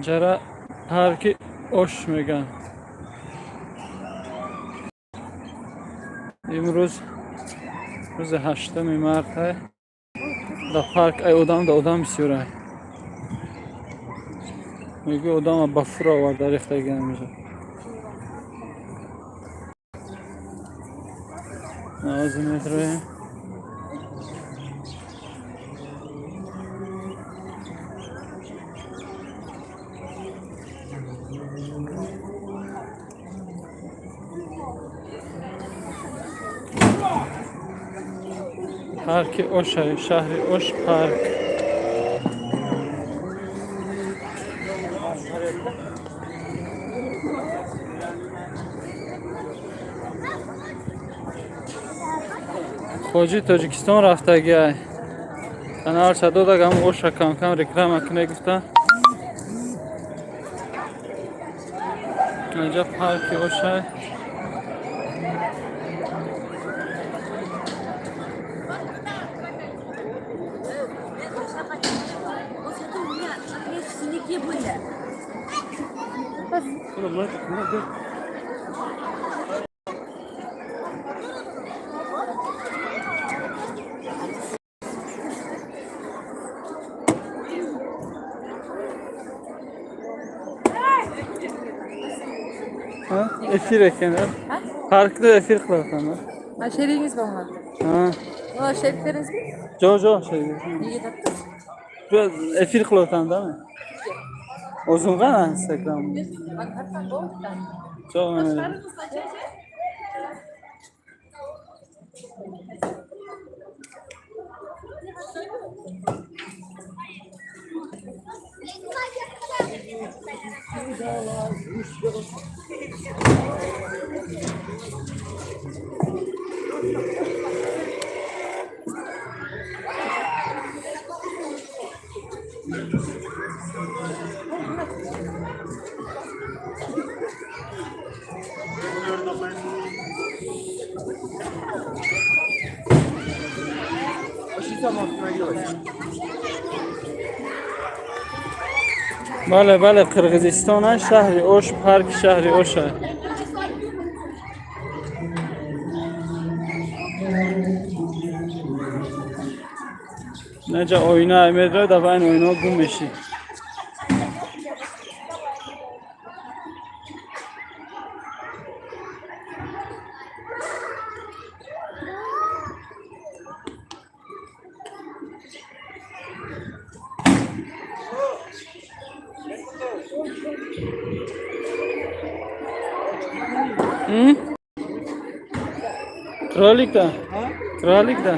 Ҷара парки Ош мегӯянд. Имрӯз рӯзи 8-уми марта, дар парк ай одам да одам бисёрай. Мегӯ, одама ба фур оварда рехтагиам инҷо. Ҳозир метроем. Парки Оша, шаҳри Ош, парк. Хоҷи Тоҷикистон рафтагиай. Каналша додагам, Оша камкам реклама куне гуфта. Инҷа парки Ошай. Вот это у меня опять синяки были. Эфир ekan. Parkda efir qilyapman. Ha, sherigingiz bormi? Ha. Ha, sheriklaringizmi? Jo'q, şey. Nega topdingiz? Efir qilyapman-da. O'zim qana Instagram. Jo'q. Бале, Қирғизистон, шаҳри Ош, парки шаҳри Оша. Наҷа оина медрои, дар байни оинаҳо гум мешӣ. М? Кролик да? Кролик да?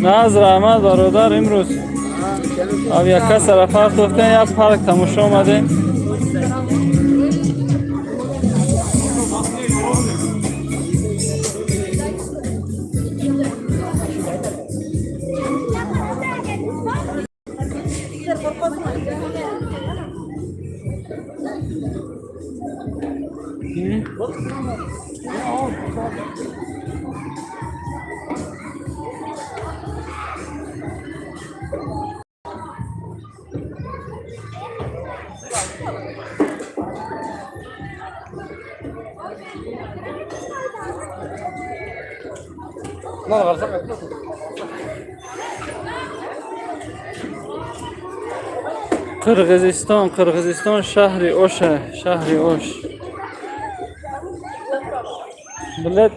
Наз, раҳмат, бародар. Имрӯз авиакассара партофтем, як парк тамошо омадем. М? Қирғизистон, Қирғизистон, шаҳри Оша, шаҳри Ош. Билет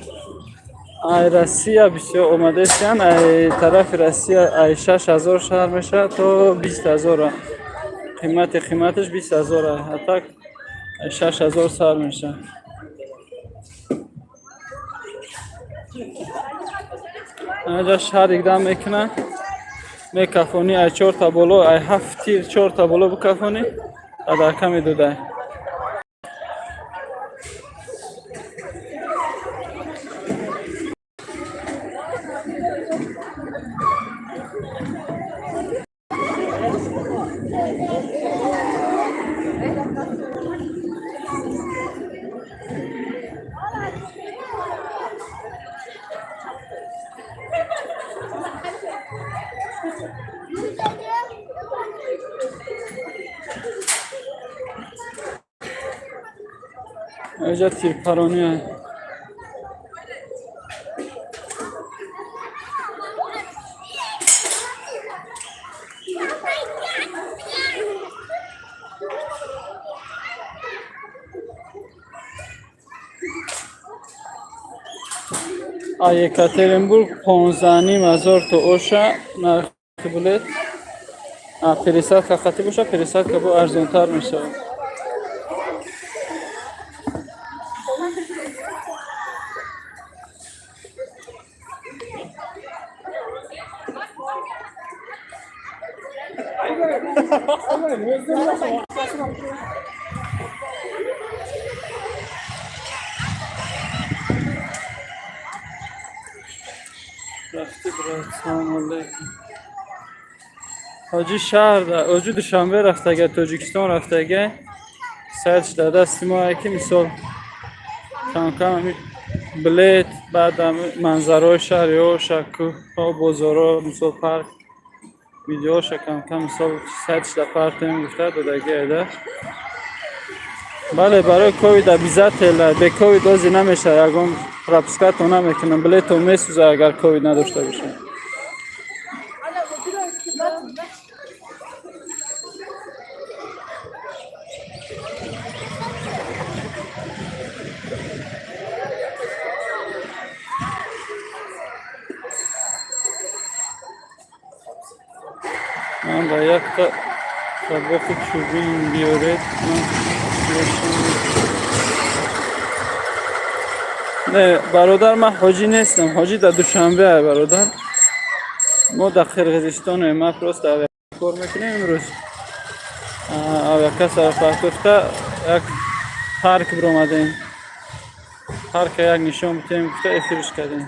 ай Россия бисёр омадаистиян, ай тарафи Россия ай 6000 шаҳр мешавад то 20 000. Қимати қиматаш 20 000, а так ай 6000 сар мешавад. Анаҷа шарик дам мекунад, мекафонӣ, ай чорта боло, ай ҳафт тир чорта боло бикафонӣ, адака медодай. Инҷа тирпаронӣ. А Екатеринбург 15,5 ҳазор то Оша нархи билет. А пересадка қатӣ боша, пересадка бо арзонтар мешавад. Рафти, брат, салому алейкум. Ҳоҷи шаҳр, ҳоҷи Душанбе рафтага, Тоҷикистон рафтага. Сайтш дар дасти мо, ки мисол камкам ҳами билет, баъд ҳами манзараҳои шаҳри Оша, кӯҳҳо, бозорҳо, мисол парк, видеоша камкам мисол сайтш дар партем гуфта додаги айда. Бале, барои ковид обязательно, бе ковид ози намешавад, ягон пропускато намекунам, билето месӯзад, агар ковид надошта бошад. Ман ба якта табоқи чӯбин биёред, ман бошам. Не, бародар, ман ҳоҷӣ нестам. Ҳоҷӣ дар Душанбе, ай бародар. Мо дар Қирғизистонем, ман просто авиакор мекунем имрӯз. Авиакассаро партофта як парк биромадем. Парка як нишон битем гуфта эфирш кардем.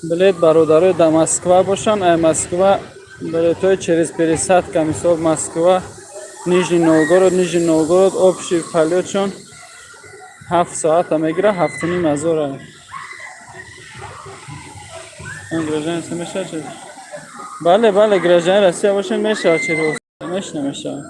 Билет, бародарои дар Москва бошанд, ай Москва билетҳои через пересадка, мисол Москва Нижний Новгород, Нижний Новгород, общий полётшон 7 соата мегирад, 7,5 ҳазор. Гражданство мешавад чи? Бале, бале, гражданин Россия бошед, мешавад, чиро меш намешавад.